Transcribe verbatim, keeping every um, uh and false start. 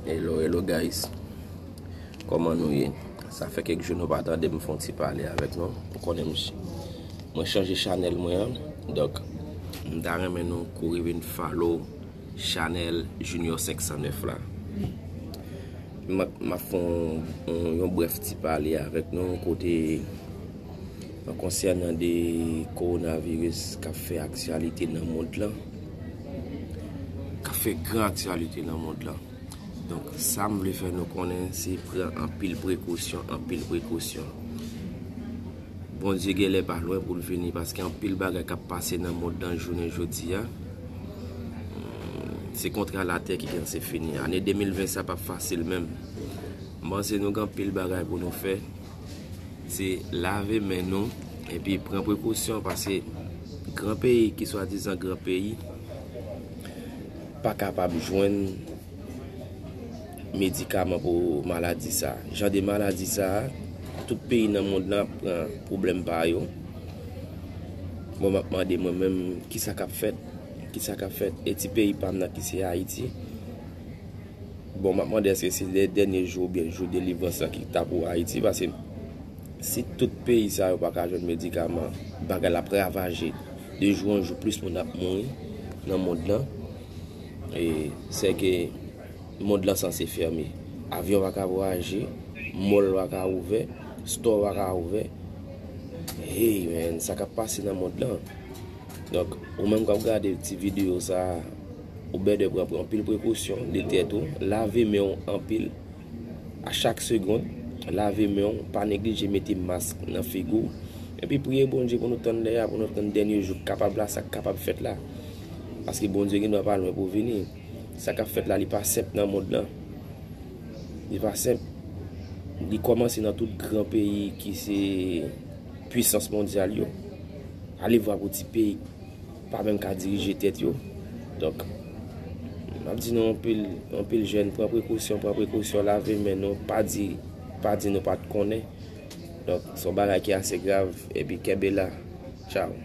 Hello, hello guys. Kòman nou ye? Sa fè kèk jou nou pa tande m fè yon ti pale avèk nou. Ou konnen m ch-, mwen chanje chanèl mwen an. Donk, m ta renmen nou kouri vin follow chanèl Junior senk san nèf la. M ap, m ap fè yon, yon, yon brèf ti pale avèk nou kote an konsènan de kowonaviris k ap fè aktyalite nan mond lan. K ap fè gran aktyalite nan mond lan. Donk, sa m vle fè nou konnen, se pran anpil prekosyon, anpil prekosyon. Bondye genlè pa lwen pou l vini, paske anpil bagay k ap pase nan mond lan jounen jodi a. Hmm, se kontra latè ki kòmanse fini. Ane de mil ven sa p ap fasil menm. M panse nou gen anpil bagay pou nou fè. Se lave men nou, epi pran prekosyon, paske gran peyi ki swadizan gran peyi pa kapab jwenn medikaman pou maladi sa. Jan de maladi sa, tout peyi nan mond lan ap pran pwoblèm pa yo. Bon, m ap mande mwen menm, kisa k ap fèt? Kisa k ap fèt? E ti peyi pa m nan ki se Ayiti. Bon, m ap mande èske se lè dènye jou oubyen jou delivrans lan ki ta pou Ayiti, paske si tout peyi sa yo pa ka jwenn medikaman, bagay la ap ravaje. De jou an jou, plis moun ap mouri nan mond lan. E sèke mond lan sanse fèmen. Avyon pa ka vwayaje, mall pa ka ouvè, store pa ka ouvè. Hey man, sa k ap pase nan mond lan? Donk, ou menm k ap gade ti videyo sa a, ou bèdè pran, pran anpil prekosyon de tèt ou, lave men w anpil. A chak segonn, lave men w, pa neglije mete mask nan figi w. Epi priye Bondye pou nou tann lè a, pou nou tann dènye jou k kapab la, sa k kapab fèt la. Paske Bondye gen dwa pa lwen pou vini. Sa k ap fèt la, li pa senp nan mond lan. Li pa senp. Li kòmanse nan tout gran peyi ki se pwisans mondyal yo. Ale vwa pou ti peyi pa menm ka dirije tèt yo. Donk, m ap di nou anpil, anpil jèn, pran prekosyon, pran prekosyon, lave men nou, pa di, pa di nou pa t konnen. Donk, se yon bagay ki ase grav, epi kenbe la. Tchaw.